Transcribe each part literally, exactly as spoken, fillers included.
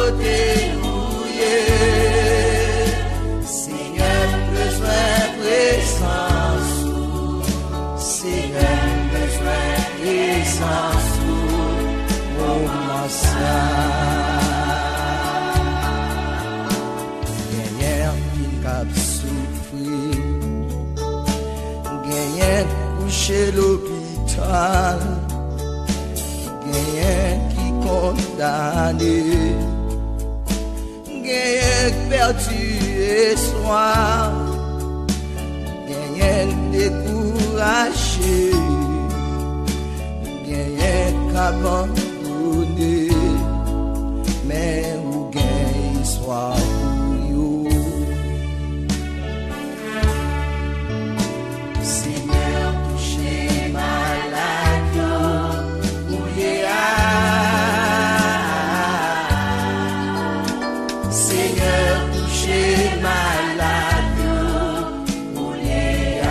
Kote ou ye, Senyè, m bezwen prezans ou. Senyè, m bezwen prezans ou moman sa. Genyen anpil k ap soufri, genyen k kouche lopital, genyen ki kondane, genyen k pèdi espwa, genyen k dekouraje, genyen k abandone, men ou gen espwa pou yo. Senyè, touche malad yo kounye a. Senyè, touche malad yo kounye a.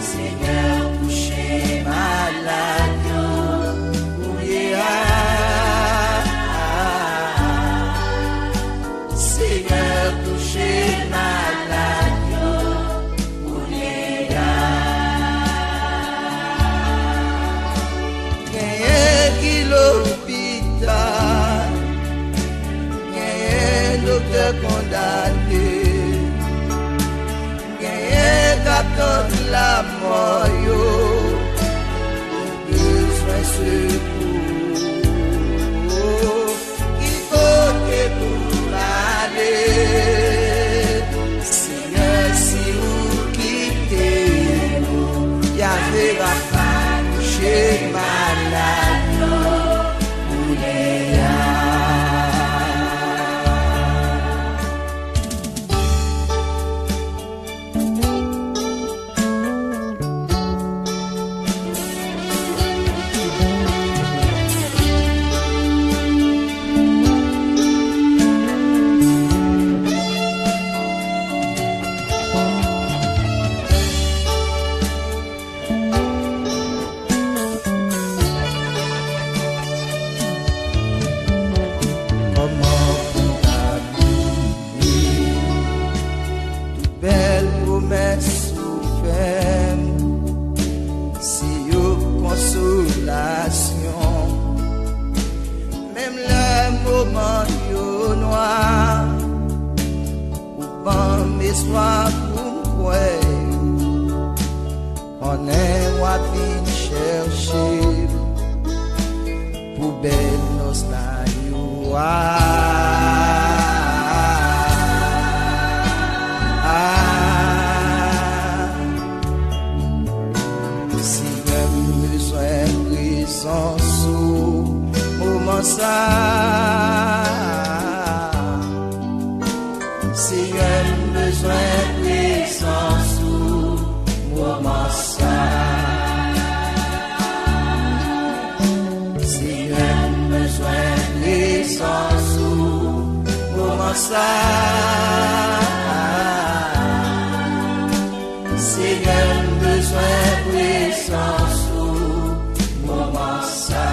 Senyè, touche malad yo kounye a. Senyè, touche malad yo kounye a. Genyen ki lopital, genyen doktè kondane, genyen k ap tann lamò yo, ki bezwen sekou. Ki kote pou m ale? Senyè, si ou kite nou, Yahweh Rapha, touche malad yo kounye a. Kòman pou n ta bliye tout bèl pwomès ou fè m? Se yo k konsolasyon, menm lè moman yo nwa, ou ban m espwa pou m kwè. Konnen w ap vin chèche m pou bèl nòstalji a. Senyè, m bezwen prezans ou moman sa. Senyè, m bezwen prezans ou moman sa. Senyè, m bezwen prezans ou moman sa. Senyè, m bezwen prezans ou moman sa.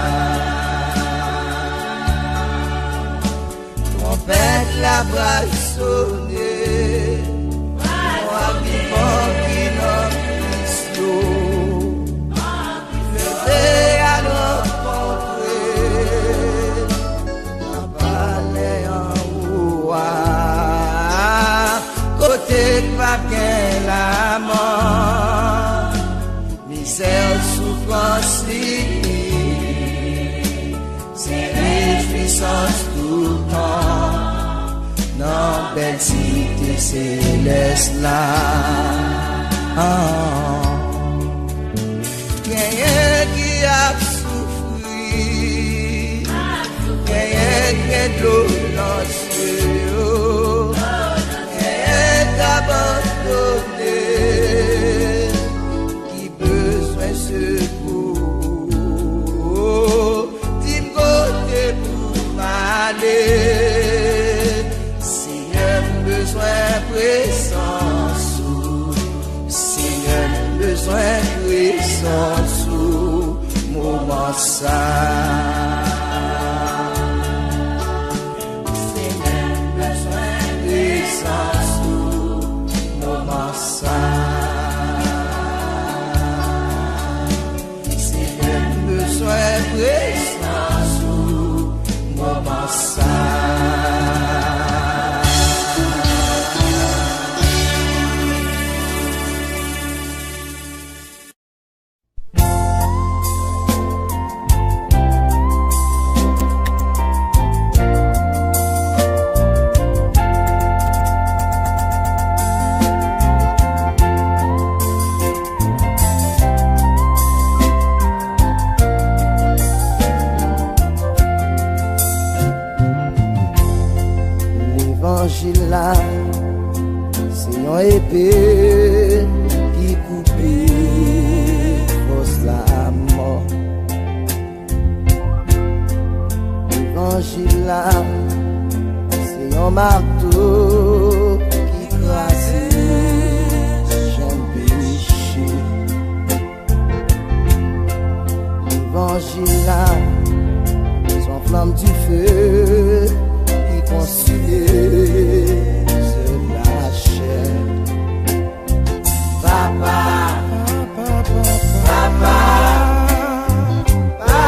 Twonpèt la pral sone, mò vivan ki nan Kris yo, leve al rankontre nan palè anwo a, kote k p ap gen lamò, mizè, soufrans, limit. Se rejwisans toutan nan bèl site selès la. Genyen ki ap soufri, genyen k gen dlo nan zye yo, genyen k abandone, ki bezwen sekou. Di m kote pou m ale. Senyè, m bezwen prezans ou. Senyè, m bezwen prezans ou moman sa. Levanjil la, se yon epe ki koupe fòs lamò. Levanjil la, se yon mato ki kraze chenn peche. Levanjil la, se yon flanm dife ki konsime sèl lachè. Papa, papa, papa, papa,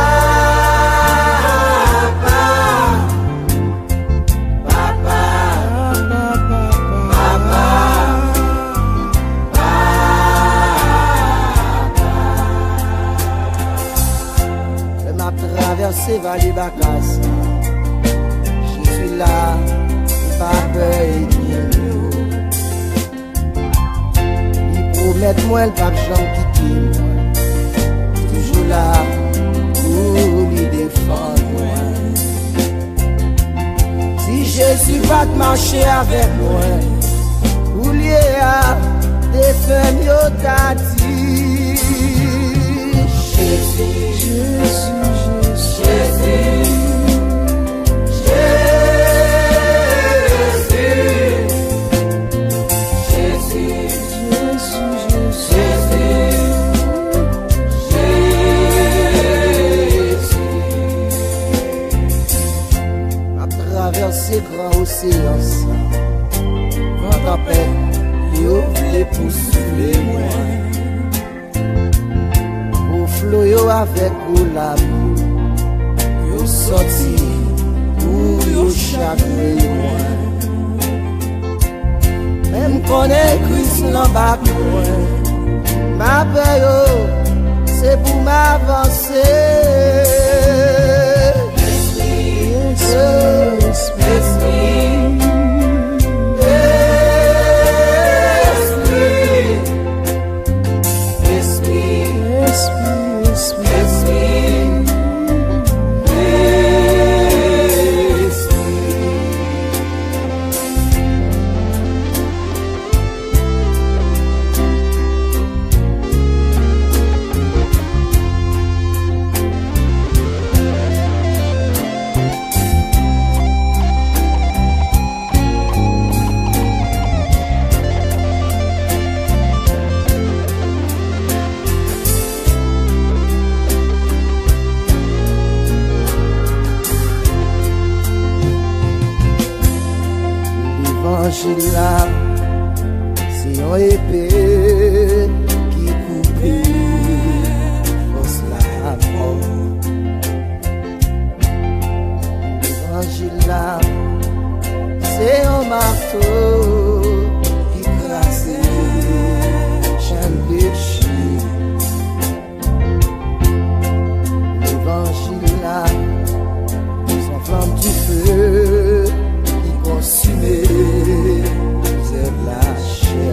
papa, papa, papa, lè m ap travèse vale baka sa, Jezi la, li pa pè ènmi m yo. Li pwomèt mwen l p ap janm kite mwen. Toujou la pou li defann mwen. Si Jezi pa t mache avèk mwen, koulye a, defen m yo ta di, Jezi, Jezi, Jezi, Jezi, Jezi, Jezi, Jezi, Jezi, Jezi. M ap travèse gran oseyan sa. Van tanpèt yo vle pou soufle mwen. Gwo flo yo avèk gwo lam yo sòti pou yo chagre mwen. Men m konnen Kris lan bak mwen. M pa pè yo, se pou m avanse. Espri, Espri, Espri, Espri, Espri, Espri, Espri, Espri. Levanjil la, se yon epe ki koupe fòs lamò. Levanjil la, se yon mato ki kraze chenn peche. Levanjil la, se yon flanm dife ki konsime zèv lachè.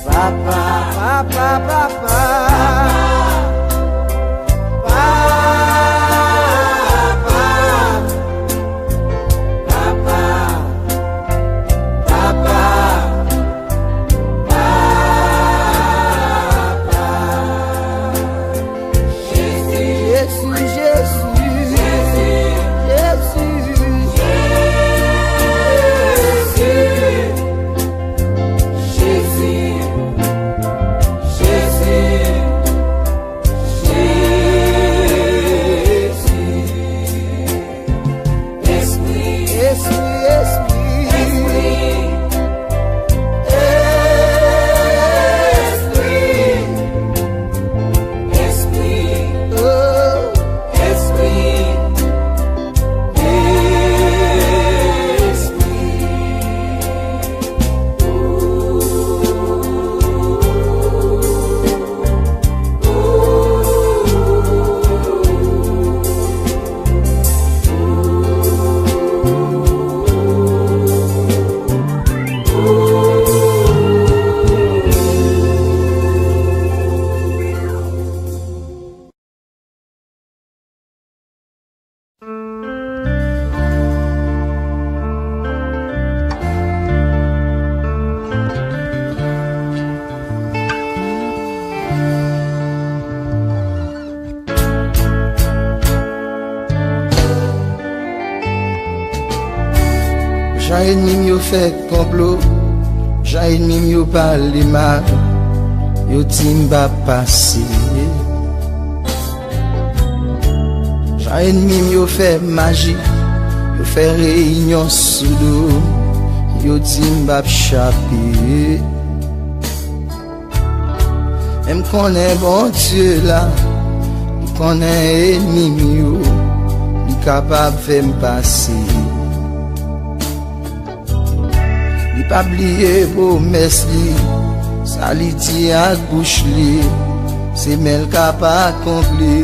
Papa, papa, papa. Papa, papa, papa, papa, papa. Jezi, Jezi, Jezi, Jezi, Jezi, Jezi, Jezi, Jezi. Espri, Espri, Espri, Espri, Espri, Espri, oh, Espri, Espri. Jan ènmi m yo fè konplo, jan ènmi m yo pale mal, yo di m p ap pase. Jan ènmi m yo fè maji, yo fè reyinyon sou do m, yo di m p ap chape. Men m konnen Bondye la, li konnen ènmi m yo, li kapab fè m pase. Li pa bliye pwomès li, sa li di ak bouch li, se men l k ap akonpli.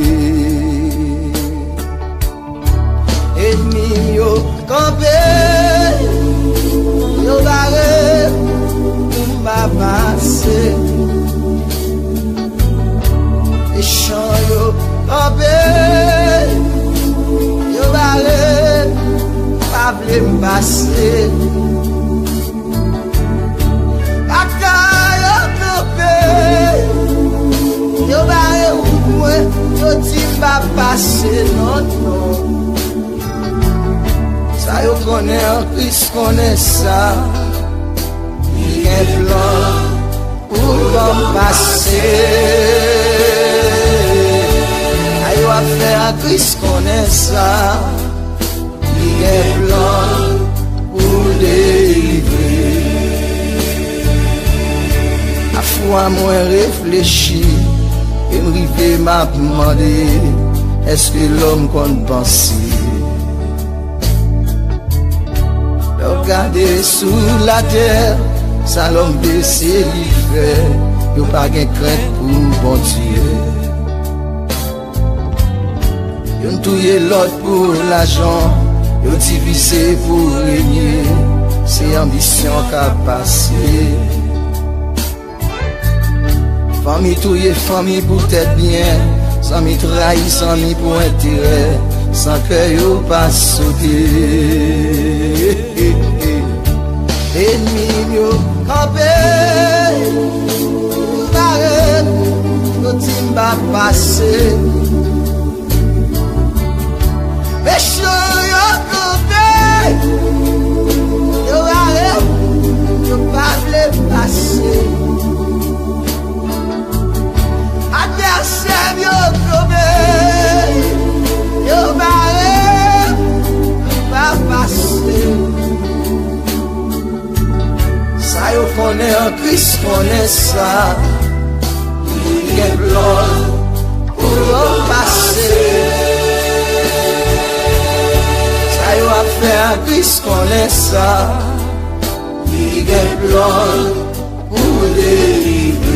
Ènmi m yo kanpe, yo bare pou m pa pase. Mechan yo kanpe, yo bare, pa vle m pase. Batay yo kanpe, yo bare wout mwen, yo di m pa pase, non, non. Sa yo konnen an Kris konnen sa, li gen plan pou l ban m pase. Sa yo ap fè an Kris konnen sa, li gen plan pou l delivre. Afwa mwen reflechi, e m rive m ap mande, èske lòm konn panse? Lè w gade sou latè, sa lòm vle se li fè, yo pa gen krent pou Bondye. Youn touye lòt pou lajan, yo divize pou renye, se anbisyon k ap pase. Fanmi touye fanmi pou tèt byen, zanmi trayi zanmi pou enterè, san kè yo pa sote. Ènmi m yo kanpe, yo bare, yo di m pa pase. Mechan yo kanpe, yo bare, yo pa vle pase. Advèsè m yo kanpe, yo bare, yo pa pase. Sa yo konnen an Kris konnen sa, li gen plan pou yo pase. Sa yo ap fè an Kris konnen sa, li gen plan pou delivre.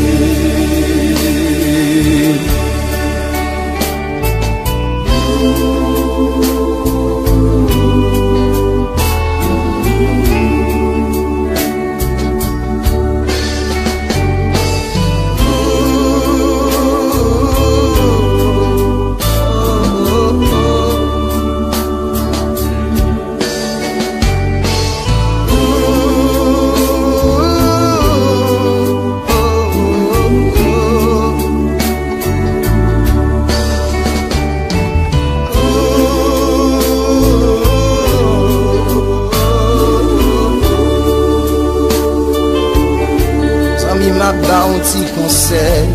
Zanmi, m ap ba w yon ti konsèy,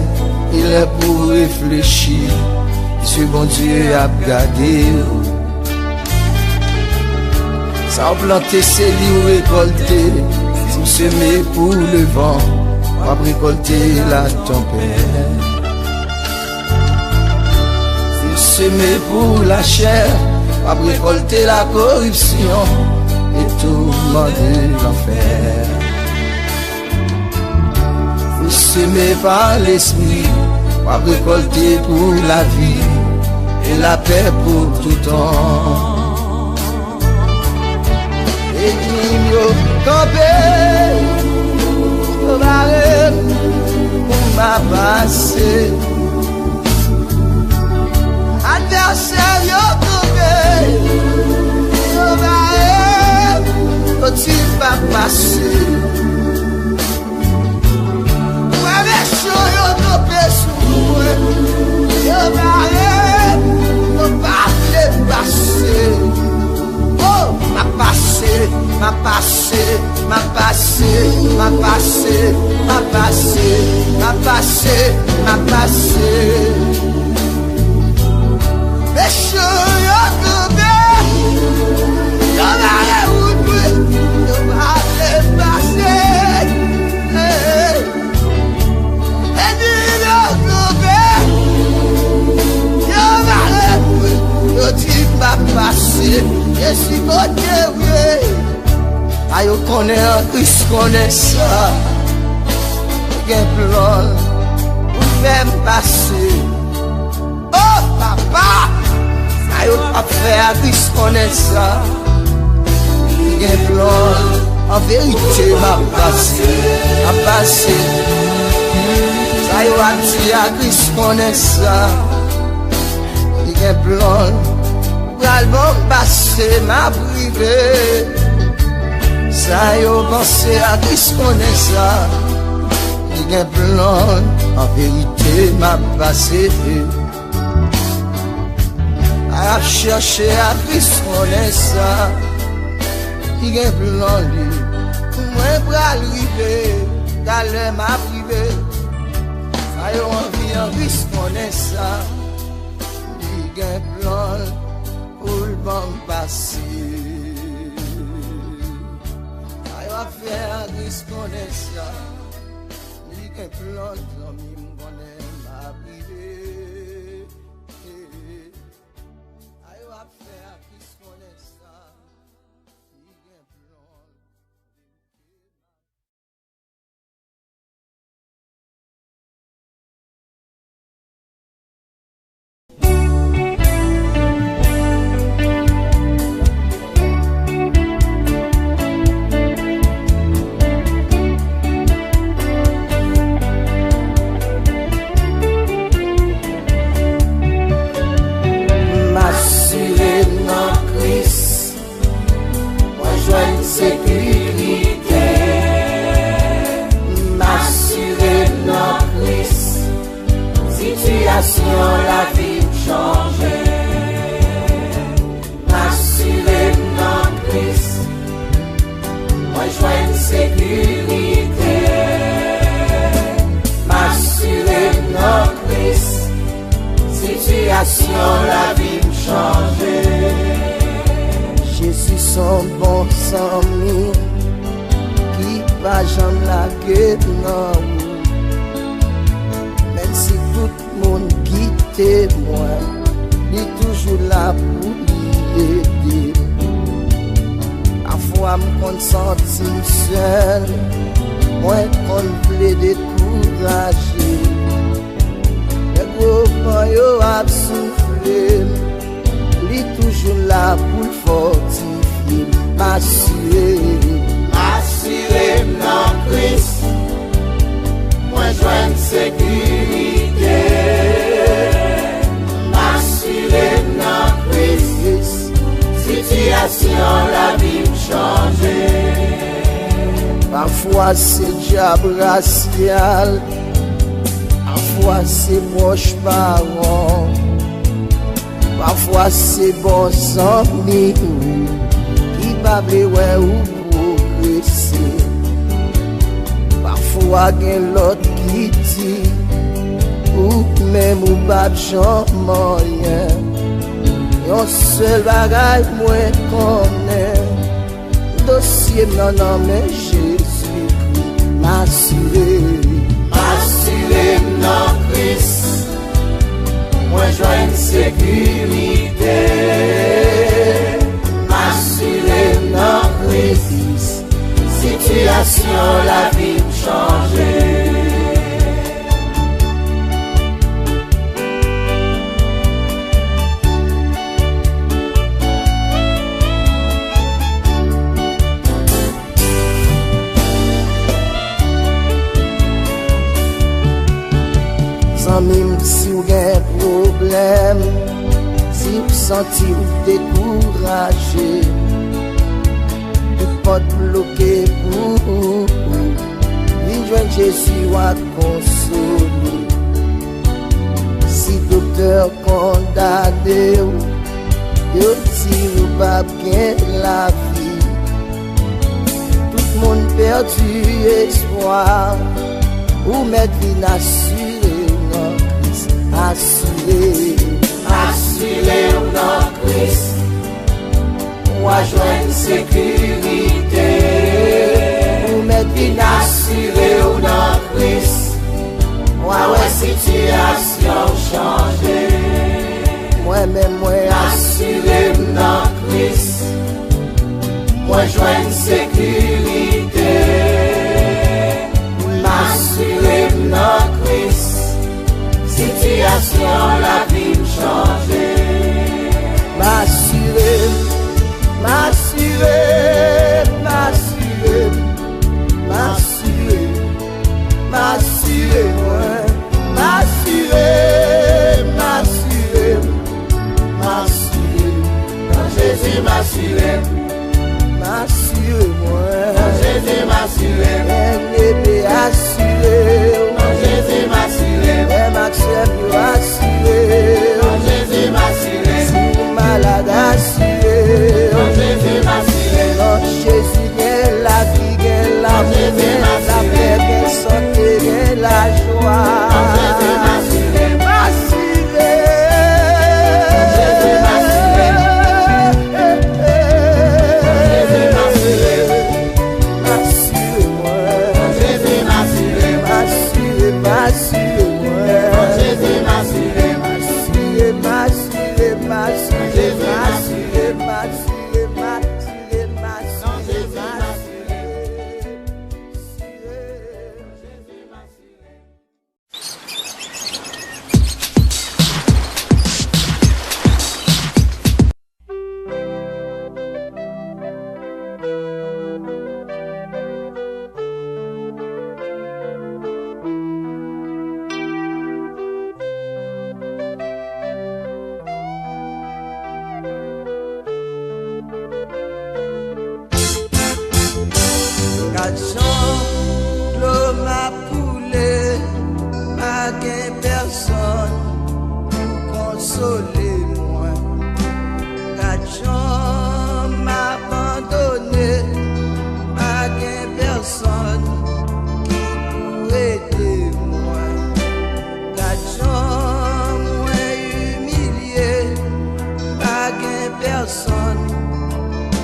e lè pou w reflechi, se Bondye ap gade w. Sa w plante, se li w rekòlte. Si w seme pou levan, w ap rekòlte latanpèt. Si w seme pou lachè, w ap rekòlte lakoripsyon e toulman de lanfè. Ou seme pa Lespri, w ap rekòlte pou lavi e lapè pou toutan. Ènmi m yo kanpe, yo bare m pou m pa pase. Advèsè yo kanpe, yo bare m, yo di m pa pase. Frè mechan yo kanpe sou mwen, yo bare m, yo pa vle pase. O, m ap pase, m ap pase. M ap pase, m ap pase. Mechan yo kanpe, yo bare wout mwen, yo pa vle m pase. Hey. Ènmi yo kanpe, yo bare wout mwen, yo di m p ap pase. Jezi kote w ye? A yo konnen, an Kris konnen sa. Li gen plan pou fè m pase. O papa, sa yo p ap fè a, Kris konnen sa. Li gen plan, an verite m ap pase, m ap pase. Sa yo ap di a, Kris konnen sa. Li gen plan, pral ban m pase, m ap rive. Sa yo panse a, Kris konnen sa. Li gen plan, an verite m ap pase. A y ap chèche a, Kris konnen sa. Li gen plan li, mwen pral rive, talè m ap rive. Sa yo anvi an, Kris konnen sa. Li gen plan pou l ban m pase. Sa yo ap fè a, Kris konnen sa. Li gen plan, zanmi m, konnen m ap rive. Sa yo ap fè a, Kris konnen sa. Li gen plan. M asire nan Kris. Mwen jwenn sekirite, m asire nan Kris. Sitiyasyon lavi m chanje, m asire m nan Kris. Mwen jwenn sekirite, m asire m nan Kris. Sitiyasyon lavi m chanje. Jezi s on bon zanmi ki pa janm lage m nan wout. Menm si tout moun kite mwen, li toujou la pou li ede m. Pafwa m konn santi m sèl, mwen konn vle dekouraje. Lè gwo van yo ap soufle m, li toujou la pou l fòtifye m. M asire, m asire m nan Kris, mwen jwenn sekirite. M asire m nan Kris, sitiyasyon lavi m chanje. Pafwa se dyab rasyal, pafwa se pwòch paran, pafwa se bon zanmi ou ki pa vle wè ou pwogrese. Pafwa gen lòt ki di ou menm ou p ap janm anyen. Yon sèl bagay mwen konnen, dosye m nan nan men Jezikri. M asire, m asire m nan Kris, mwen jwenn sekirite. M asire m nan Kris, sitiyasyon lavi m chanje. Zanmi m, si w gen pwoblèm, si w santi w dekouraje, tout pòt bloke pou ou, vin jwenn Jezi, w a konsole. Si doktè kondane w, yo di ou p ap gen lavi. Tout moun pèdi espwa, Ou mèt vin asire w nan Kris, asire. Asire w nan Kris, w a jwenn sekirite. Ou mèt vin asire w nan Kris, w a wè sitiyasyon w chanje. Mwen menm mwen asire m nan Kris, mwen jwenn sekirite. M asire m nan Kris, sitiyasyon lavi m chanje. M asire m, m asire m, m asire m, m asire m, m asire mwen, m asire m, m asire m, m asire m. Nan Jezi m asire m. M asire mwen. Nan Jezi m asire m. N E P asire w. Nan Jezi m asire m. Frè m ak sè m yo asire w. Nan Jezi m asire m. Si w malad asire w. Nan Jezi m asire m. Nan Jezi gen lavi, gen lanmou, gen lapè, gen sante, gen lajwa. M asire. M asire mwen. M asire, m asire mwen. M asire, m asire, m asire, m asire, m asire, m asire. Gad jan dlo m ap koule, pa gen pèsonn pou konsole mwen. Gad jan m abandone, pa gen pèsonn ki pou ede mwen. Gad jan mwen imilye, pa gen pèsonn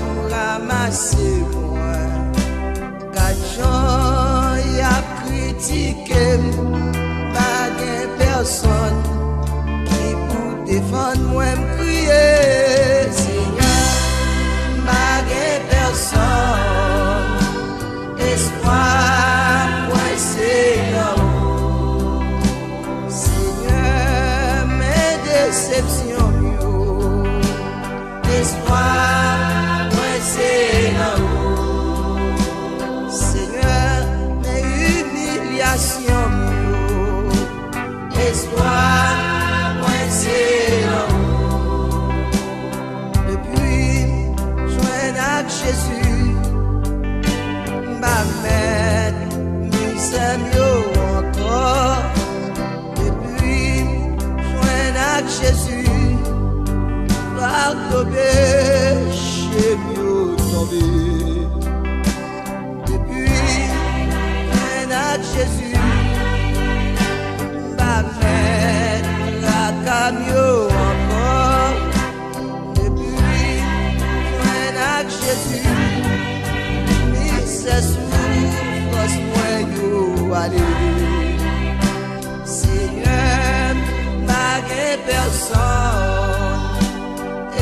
pou ranmase mwen. Gad jan y ap kritike m, pa gen pèsonn ki pou defann mwen. M kriye, Senyè, m pa gen pèsonn. Espwa mwen se nan ou. Senyè, men desepsyon m yo. Espwa mwen se nan ou. Senyè, men imilyasyon m yo. Espwa mwen se nan ou. Depi m jwenn ak Jezi, m pa mèt mizè m yo ankò. Depi m jwenn ak Jezi, fado peche m yo tonbe. Depi m jwenn ak Jezi, m pa mèt traka m yo ankò. Depi m jwenn ak Jezi, mizè, soufrans mwen yo ale. Senyè, m pa gen pèsonn,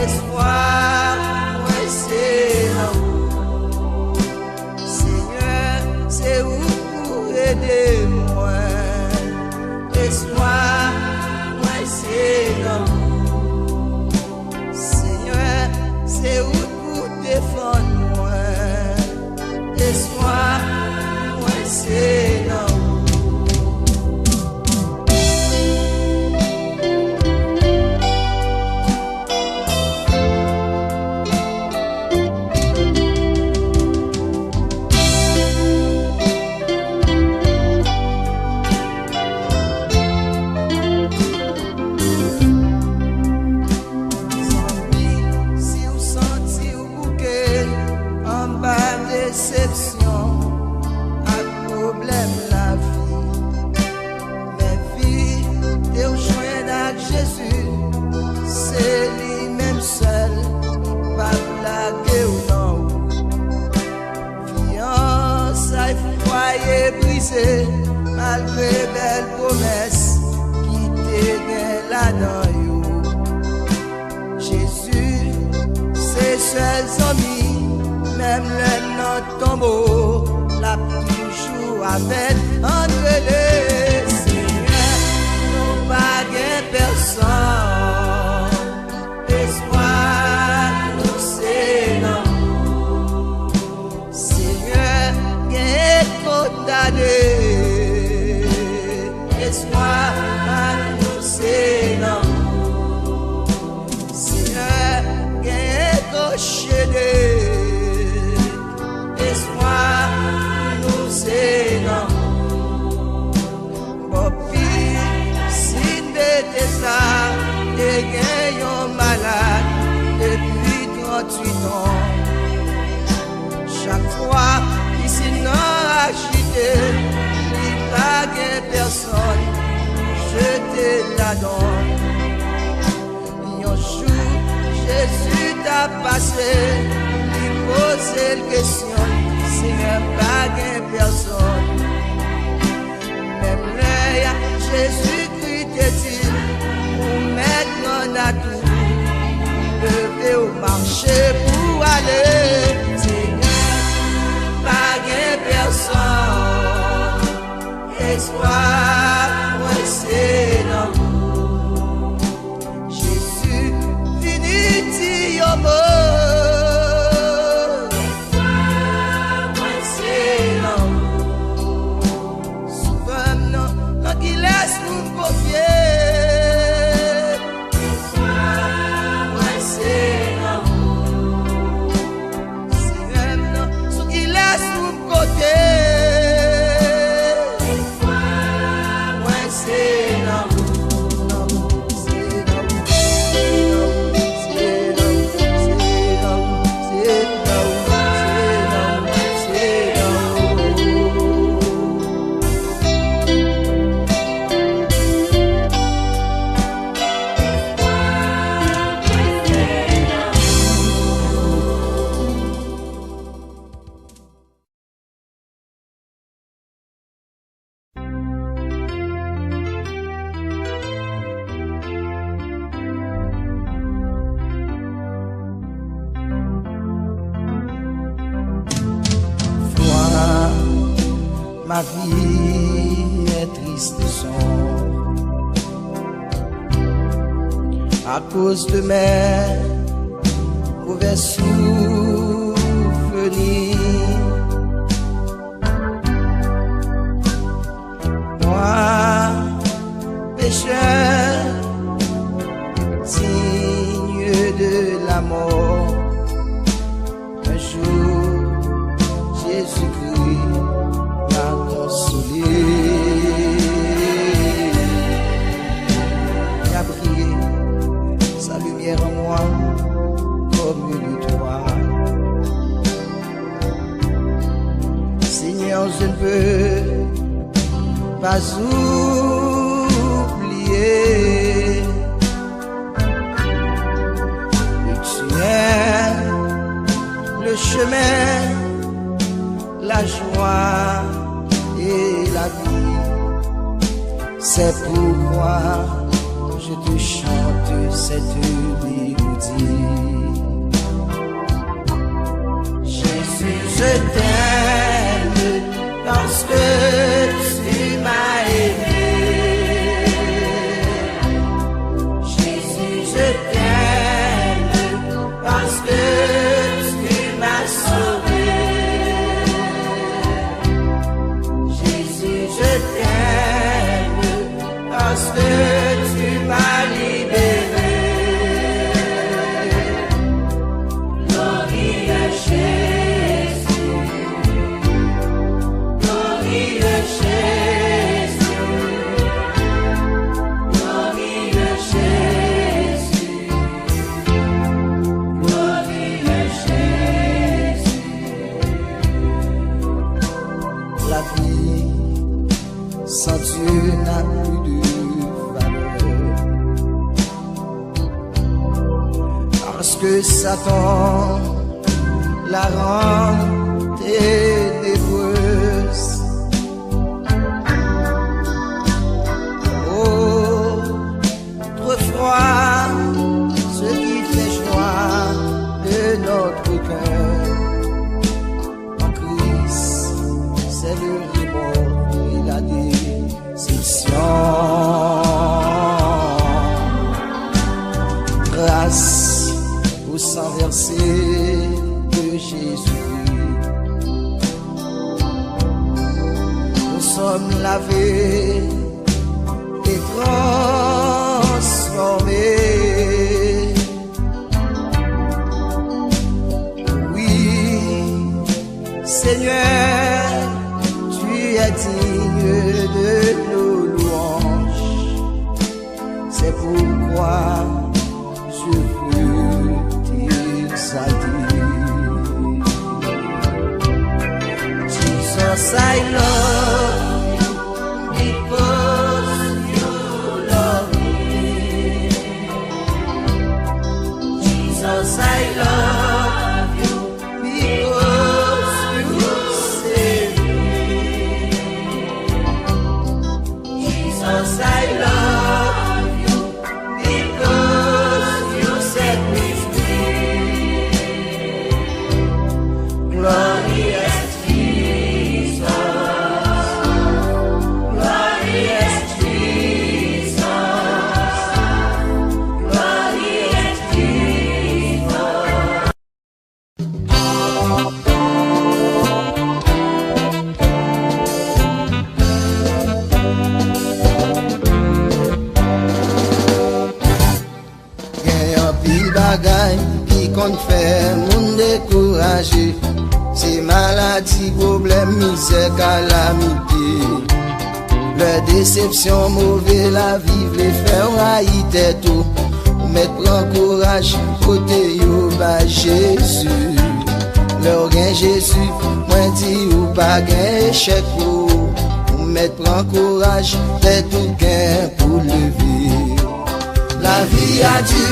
espwa mwen se nan ou. Senyè, se ou pou ede mwen, espwa mwen se nan ou. malgre bèl pwomès ki te gen ladan yo. Jezi se sèl zanmi, menm lè n nan tonbo, l ap toujou avè n. Ann rele Senyè, nou pa gen pèsonn. Espwa nou se nan ou. Senyè, gen kondane. Espwa nou se nan ou. Senyè, gen kochede. Espwa nou se nan ou. Bò pisin Betesda te gen yon malad depi tranntuit an. Chak fwa pisin nan ajite, li pa gen pèsonn pou jete ladan. Yon jou, Jezi t ap pase, li poze l kesyon, Senyè, pa gen pèsonn. Menm lè a, Jezikri te di l, ou mèt rann atou, leve w mache pou w ale. Senyè, pa gen pèsonn, espwa mwen se nan ou. Jezi, vini di yon mo. Espwa mwen se nan ou. Sovè m nan, nan kilès pou m konfye? Espwa mwen se nan ou. Senyè m nan, sou kilès pou m konte? Mwen se nan ou, nan ou, se nan ou, se nan ou, se nan ou, se nan ou, se nan ou, se nan ou, se nan ou. Voir ma vie est triste et sombre à cause de mes mauvais souvenirs. Moi, pécheur, digne de la mort, un jour, Jésus-Christ m'a consolé. Il a brillé sa lumière en moi comme une étoile. Seigneur, je ne veux pas oublier que tu es le chemin, la joie et la vie. C'est pourquoi je te chante cette mélodie. Jésus, je t'aime parce que tu m'as aimé. Jésus, je t'aime parce que tu m'as sauvé. Jésus, je t'aime parce que tu m'as libéré. Glorieux Jésus, glorieux Jésus, glorieux Jésus, glorieux Jésus. La vie sans Dieu n'a plus de valeur. Parce que Satan la rend ténébreuse. Sang versé de Jésus, nous sommes lavés et transformés. Oui, Seigneur, tu es digne de nos louanges. C'est pourquoi je veux t'exalter. Jesus, I love you because you love me. Jesus, I love you because you saved me. Jesus, I love you because you set me free. Glorious Jesus, glorious Jesus, glorious Jesus. Gen anpil bagay ki konn fè moun dekouraje. Se maladi, pwoblèm, mizè, kalamite. Lè desepsyon, move lavi vle fè w rayi tèt ou, ou mèt pran kouraj, pote yo bay Jezi. Lè w gen Jezi, mwen di ou pa gen echèk pou ou, ou mèt pran kouraj, tèt ou gen pou leve. Lavi a di,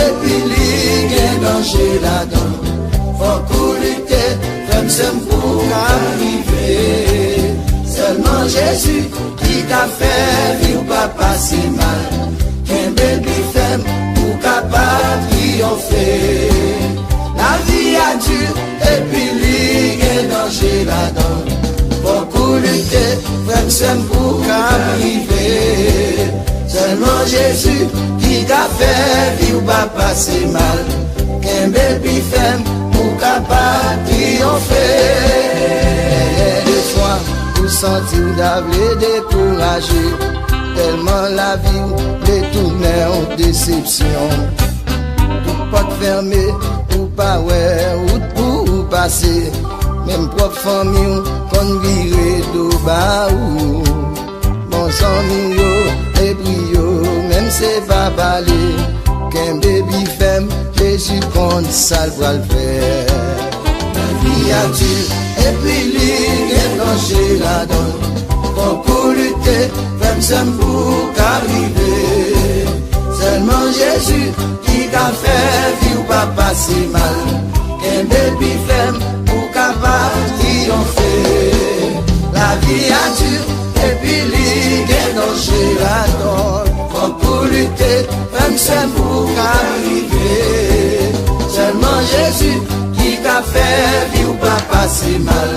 epi li gen danje ladan. Fòk ou lite, frè m, sè m, pou w ka rive. Sèlman Jezi ki ka fè vi w pa pase mal. Kenbe pi fèm pou w ka pa triyonfe. Lavi a di, epi li gen danje ladan. Fòk ou lite, frè m, sè m, pou w ka rive. Sèlman Jezi ki ka fè vi w pa pase mal. Kenbe pi fèm pou w ka pa triyonfe. Defwa, ou santi w ta vle dekouraje, tèlman lavi w vle tounen w desepsyon. Tout pòt fèmen, ou pa wè wout pou ou pase. Menm pwòp fanmi w konn vire do ba ou. Bon zanmi yo, epi yo menm se pa pale. Kenbe pi fèm, Jezi konn sa l pral fè. Lavi a di, epi li gen danje ladan. Fòk ou lite, frè m, sè m, pou w ka rive. Sèlman Jezi ki ka fè vi w pa pase mal. Kenbe pi fèm pou w ka pa triyonfe. Lavi a di, epi li gen danje ladan. Fòk ou lite, frè m, sè m, pou w ka rive. Sèlman Jezi ki ka fè vi w pa pase mal.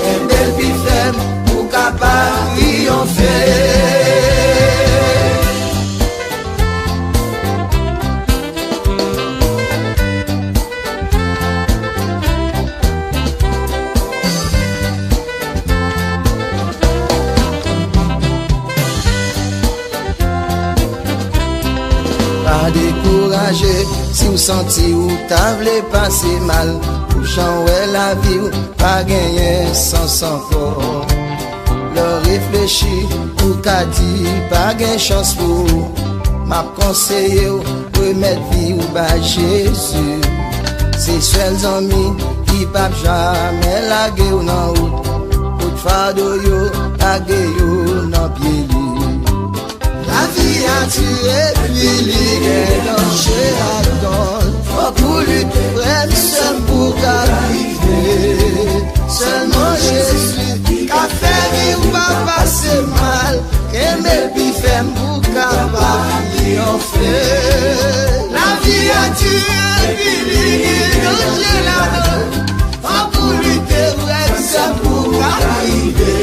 Kenbe l pi fèm pou w ka pa triyonfe. Pa dekouraje si w santi w ta vle pase mal. Pou jan w wè lavi w pa genyen sans ankò. Lè w reflechi, ou ka di pa gen chans pou ou. M ap konseye w remèt vi w bay Jezi. Se sèl zanmi ki p ap jamè lage w nan wout. Tout fado yo, lage yo nan pye li. Lavi a di epi li gen danje ladan l. Fòk ou lite, frè m, sè m, pou w ka rive. Sèlman Jezi ki ka fè vi w pa pase mal. Kenbe pi fèm pou w ka pa triyonfe. Lavi a di epi li gen danje ladan l. Fòk ou lite, frè m, sè m, pou w ka rive.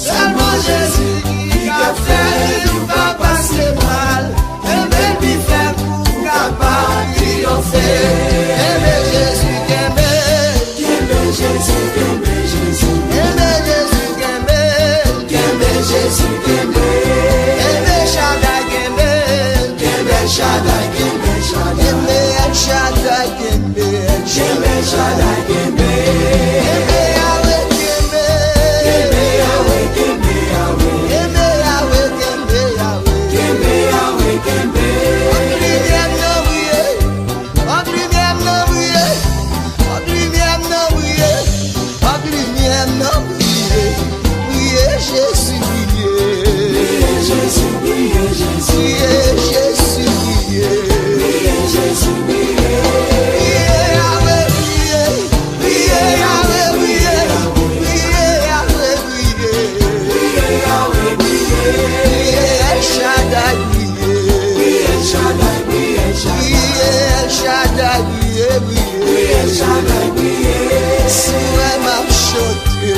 Sèlman Jezi ki ka fè vi w pa pase mal. Kenbe pi fèm pou w ka pa triyonfe. Kenbe, kenbe Shaddai, kenbe. Kenbe Yahweh, kenbe. Kenbe Yahweh, kenbe Yahweh. Kenbe Yahweh, kenbe Yahweh. Kenbe Yahweh, kenbe. Fòk limyè m nan briye. Fòk limyè m nan briye. Fòk limyè m nan briye. Fòk limyè m nan briye. Briye Jezi, briye. Briye Jezi, briye Jezi. Briye Jezi, briye. Briye Jezi, briye. Briye Yahweh, briye. Briye Yahweh, briye. Briye Yahweh, briye. Briye Yahweh, briye. Briye El Shaddai, briye. Briye El Shaddai, briye El Shaddai. Briye El Shaddai, briye. Briye El Shaddai, briye. Si w wè m ap chante.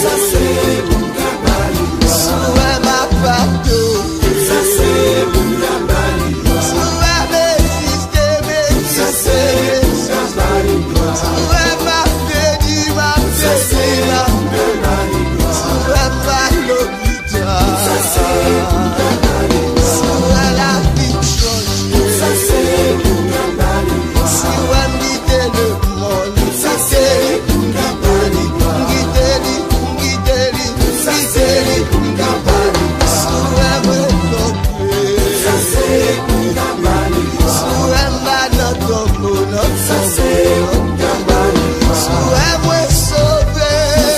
Sa se pou m ka ba li glwa. Si w wè m ap adore. Sa se pou m ka ba li glwa. Si w wè m egziste, m egziste. Sa se pou m ka ba li glwa. Si w wè m ap beni, m ap beni. Sa se pou m ka ba li glwa. Si w wè m pa lopital. Sa se pou m ka ba li glwa. Si w wè lavi m chanje. Sa se pou m ka ba li glwa. Si w wè m kite lemonn. Sa se pou m ka ba li glwa. M kite li, m kite li, m kite li. Sa se pou m ka ba li glwa. Si w wè mwen tonbe. Sa se pou m ka ba li glwa. Si w wè m pa nan tonbo, nan tonbo. Sa se pou m ka ba li glwa. Si w wè mwen sove.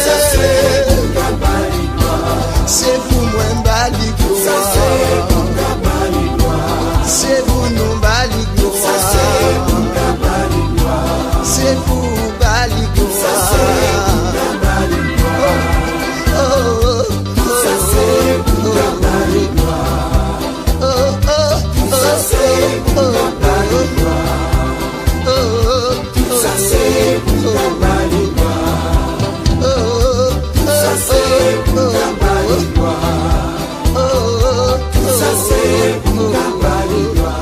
Sa se pou m ka ba li glwa. Se pou mwen ba li glwa. Sa se pou m ka ba li glwa. Se pou nou ba li glwa. Sa se pou m ka ba li glwa. Se pou ou ba li glwa. Sa se pou m ka ba li glwa. Oh, oh, oh, oh. Sa se pou m ka ba li glwa. Oh, oh, oh, oh, oh. Sa se pou m ka ba li glwa. Oh, oh. Sa se pou m ka ba li glwa. Sa se pou m ka ba li glwa. Sa se pou m ka ba li glwa.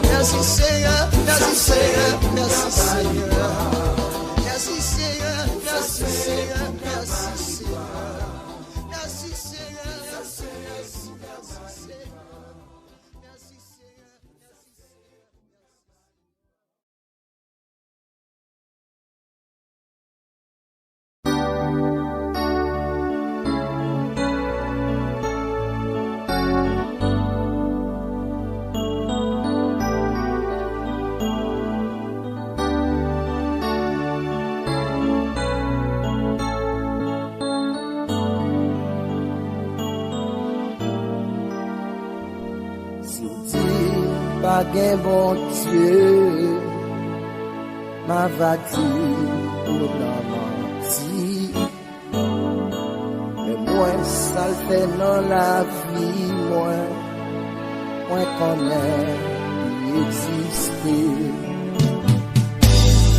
Mèsi Senyè, mèsi Senyè, mèsi Senyè. Mèsi Senyè, mèsi Senyè, mèsi Senyè. Mèsi Senyè, mèsi Senyè, mèsi Senyè. Si w di pa gen Bondye, m a va di ou nan manti. Men mwen sa l fè nan lavi mwen, mwen konnen li egziste.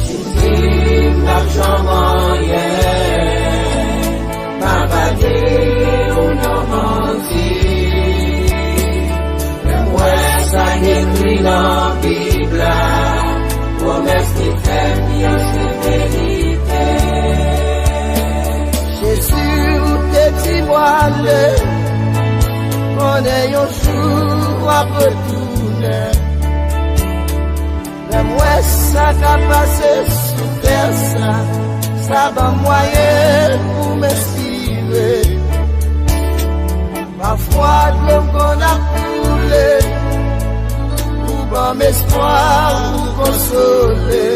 Si w di m p ap janm anyen, m a va di ou nan manti. Men m wè sa k ekri nan Bib la, pwomès li fè m yo se verite. Jezi, ou te di m w ale, konnen yon jou w ap retounen. Lè m wè sa k ap pase sou tè sa, sa ban m mwayen pou m espire. Pafwa dlo m konn ap koule, ou ban m espwa, ou konsole.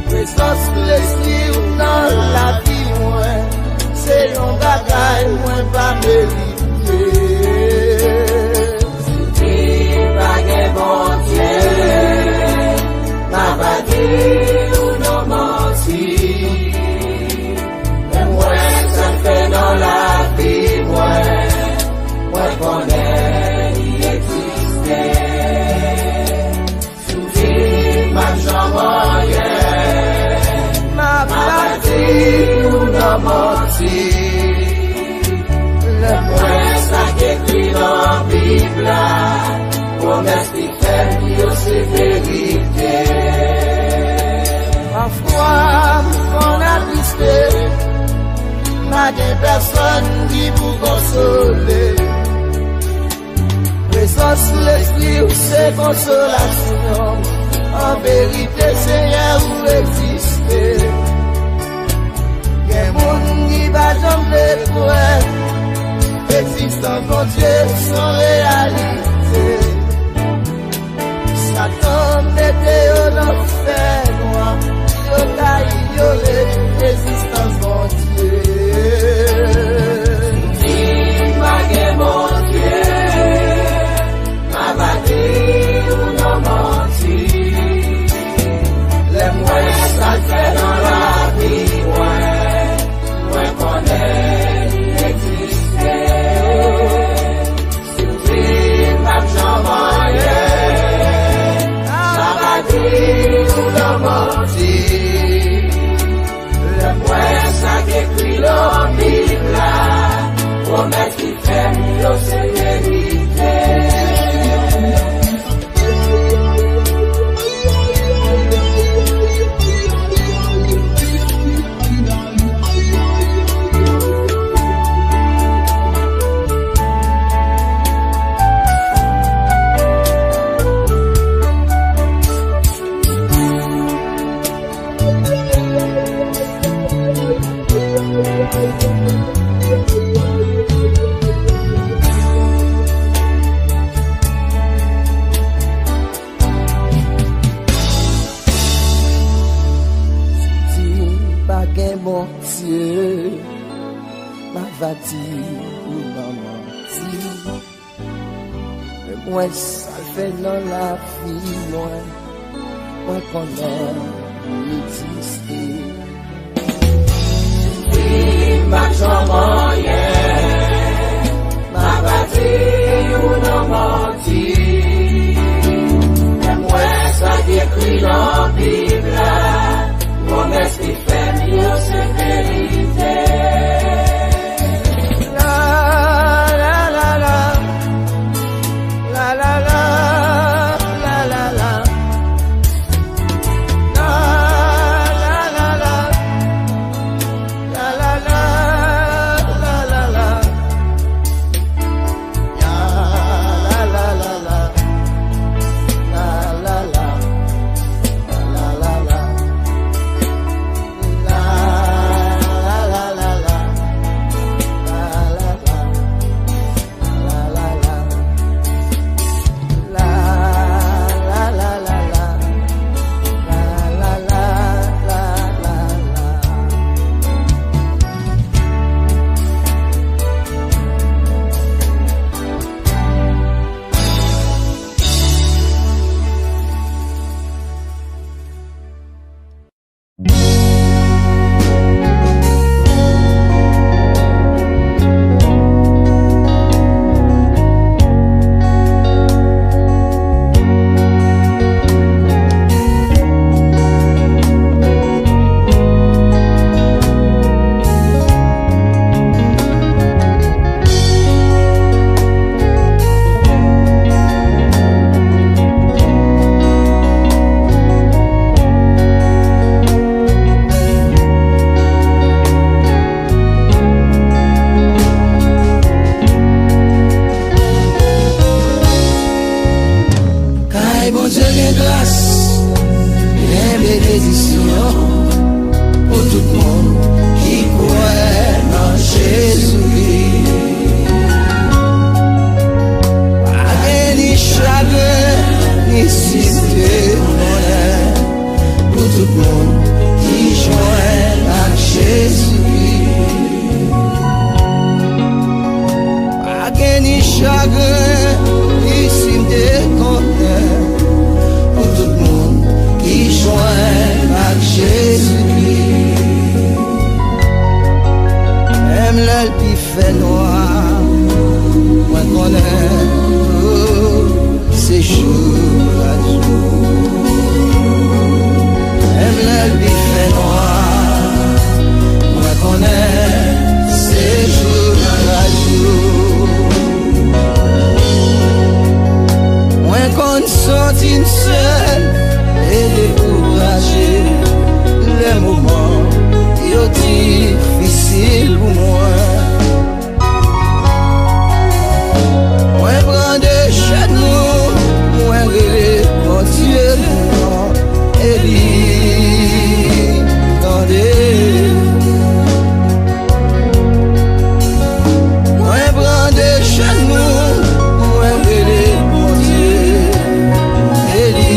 Prezans Lespri w nan lavi mwen, se yon bagay mwen pa merite. Si w di pa gen Bondye, m a va di ou nan manti. Men m wè sa l fè nan lavi mwen, mwen konnen li egziste. Si w di m p ap janm anyen, m a va di ou nan manti. Lè m wè sa k ekri nan Bib la, pwomès li fè m yo se verite. Pafwa m konn atriste, pa gen pèsonn ki pou konsole. Prezans Lespri w se konsolasyon m. Pwomès li fè m yo se verite. Si pa gen Bondye, m a va di ou nan manti. Men mwen sa l fè nan lavi mwen, mwen konnen li egziste. Si m pa t janm anyen, m a va di ou nan manti. Men mwen sa k ekri nan Bib la, pwomès li fè m yo se verite. La, la, la, la. La, la, la, la, la, la. La, la, la, la. La, la, la, la, la, la. Ya, la, la, la, la. La, la, la. La, la, la. La, la, la, la, la. La, la, la. Kay Bondye gen gras, gen benedisyon pou tout moun ki kwè nan Jezikri. Pa gen ni chagren, ni site konnen pou tout moun ki jwenn ak Jezikri. Pa gen ni chagren, ni site konnen pou tout moun ki jwenn ak Jezikri. Menm lè l pi fè nwa, mwen konnen, oh, se jou ak jou. Menm lè l pi fè nwa, mwen konnen se jou ak jou. Mwen konn santi m sèl e dekouraje lè moman yo difisil pou mwen. Mwen pran de jenou, mwen rele Bondye mwen, e li tande. Mwen pran de jenou, mwen rele Bondye, e li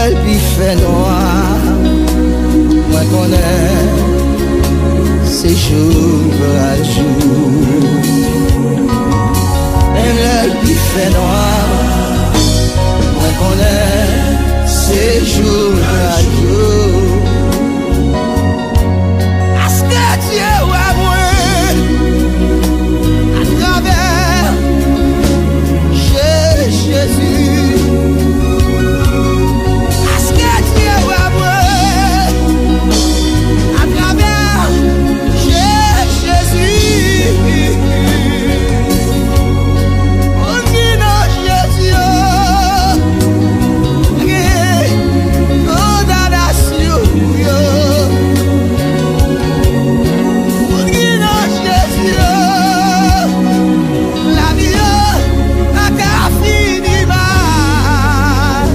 Lè l pi fè nwa, mwen konnen se jou l pral jou. Menm lè l pi fè nwa, mwen konnen se jou l pral jou. Aske Dye wè mwen atravè Je-, Jezi. Aske Dye wè mwen atravè Je-, Jezi. Moun ki nan Jezi yo, pa gen kondanasyon pou yo. Moun ki nan Jezi yo, lavi yo pa ka fini mal.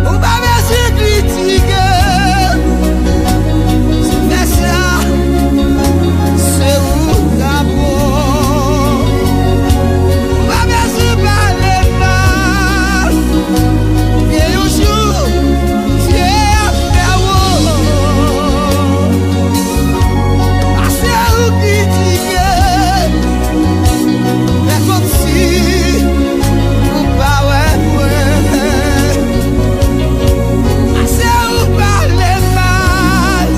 Ou pa bezwen kritike, si w fè sa, se ou k ap bon. Ou pa bezwen pale mal, gen yon jou Dye ap fè w. Pase ou kritike, fè kòmsi ou pa wè mwen. Pase ou pale mal,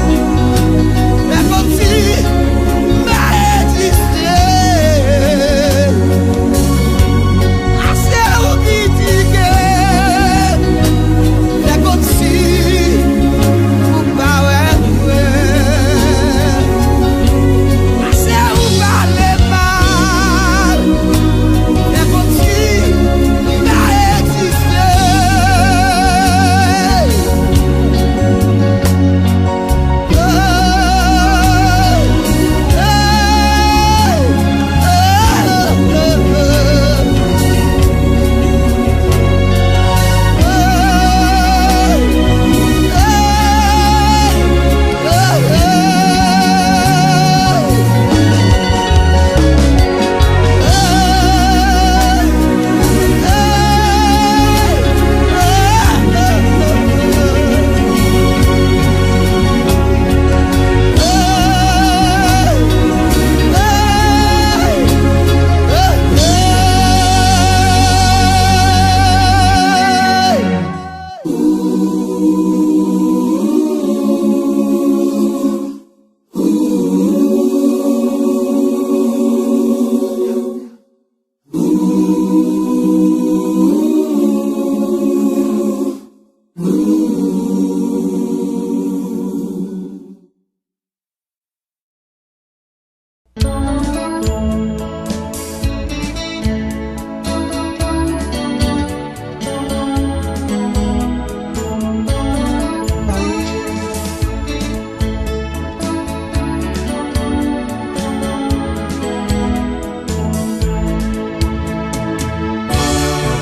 fè kòmsi m pa egziste. Pase ou kritike, fè kòmsi ou pa wè mwen. Pase ou pale mal, fè kòmsi m pa egziste.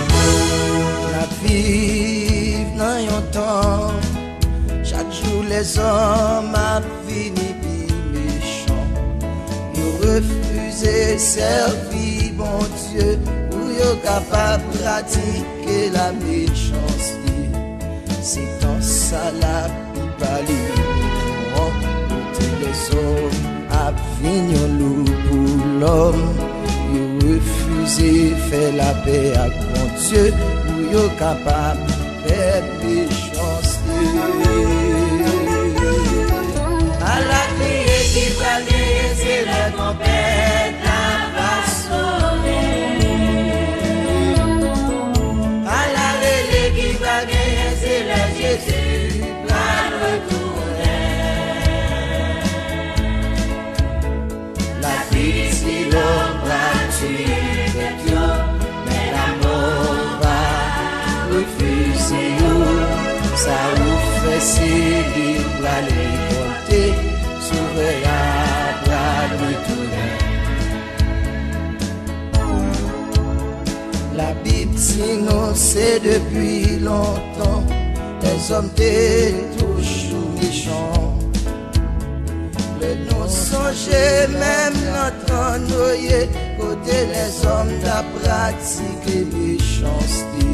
N ap viv nan yon tan, chak jou lèzòm ap vini pi mechan. Yo refize sèvi Bondye pou yo kapab pratike lamechanste. Se tan sa l ap pale nou an, kote lèzòm ap vin yon lou pou lòm. Yo refize fè lapè ak Bondye pou yo kapab pèp mechanste. Ala kriye ki pral genyen, se lè twonpèt la va sonnen. Ala rele ki pral genyen, se lè Jezi pral retounen. Lapid, silòm pral tiye tèt yo, men lanmò va refize yo. Sa ou fè, se li ou pral rekòlte, Sovè a pral retounen. Labib di nou se depi lontan lèzòm te toujou mechan. Lè nou sonje menm nan tan Noye, kote lèzòm t ap pratike mechanste.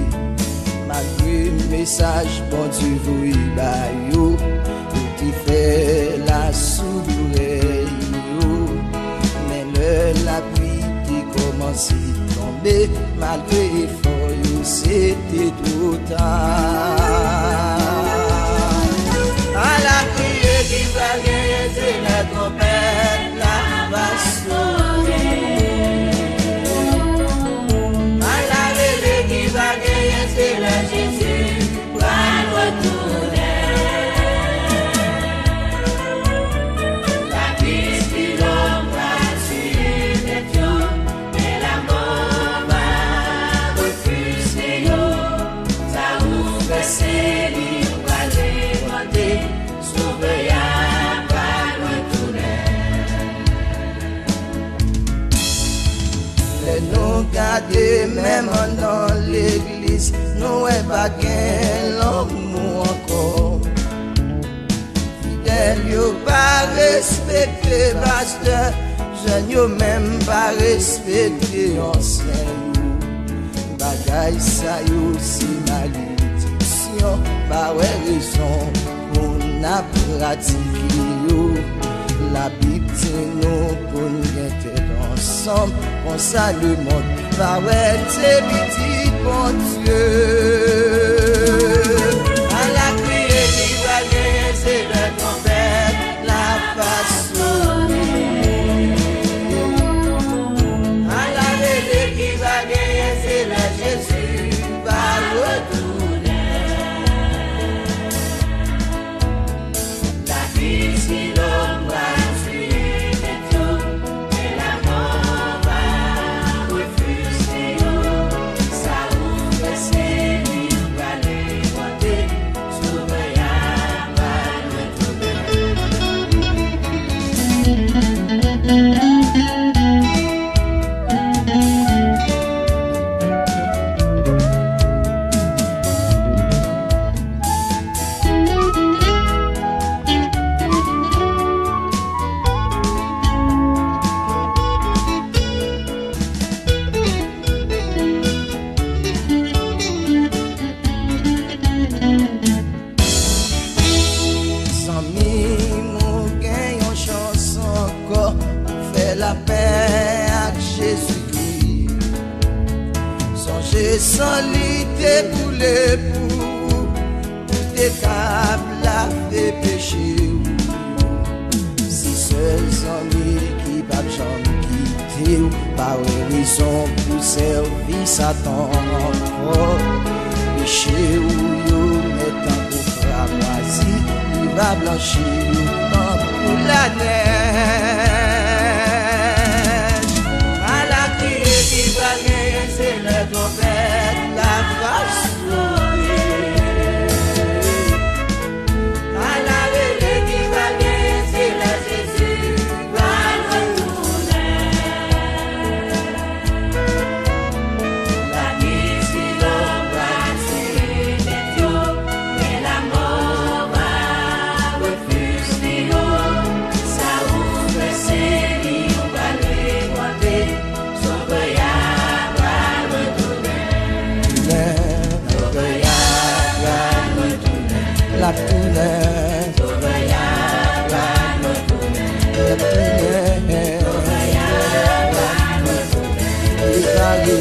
M Malgre mesaj Bondye voye ba yo, yo te fè l asou dorèy yo. Men lè lapli te kòmanse tonbe, malgre efò yo, se te twò ta. Ala kriye ki pral genyen, se lè twonpèt la va sonnen. Ala rele ki va genyen, se lè Jezi pral retounen. Lapli, silo pral siye tèt yo, men lamò va refije yo. Sa ou fè, se li ou pral rekòlte. Sovè a pral retounen. Lè nou gade menm anndan legliz, nou wè pa gen lanmou ankò. Fidèl yo pa respekte pastè, jèn yo menm pa respekte ansyen yo. Bagay sa yo se malediksyon, pa wè rezon pou n ap pratike yo. Labib di nou pou n gen tèt ansanm, konsa lemonn va wè se pitit Bondye. Ala kriye ki va genyen, se lè twonpèt la va sonnen. Ala rele ki va genyen, se lè Jezi va retounen. Lapli, silo pral siye tèt yo, men lamò va refije yo. Sa ou fè, se li ou pral rekòlte. Sovè a pral retounen. Zanmi m, ou gen yon chans ankò pou fè lapè ak Jezikri. Sonje san li te koule pou ou, pou te kab lave peche ou. Se sèl zanmi ki p ap janm kite w, pa wè rezon pou sèvi Satan ankò. Peche w yo nèt tankou kramwazi, li va blanchi tankou lanèj. Ala kriye ki pral genyen, se lè twonpèt la va sonnen. Ala rele ki pral genyen, se lè Jezi pral retounen. Lapli, silo pral siye tèt yo, men lamò va refije yo. Sa ou fè, se li ou pral rekòlte. Sovè a pral retounen. Tounen. Sovè a pral retounen. L ap tounen. Sovè a pral retounen. L ap tounen. Sovè a pral retounen. Prepare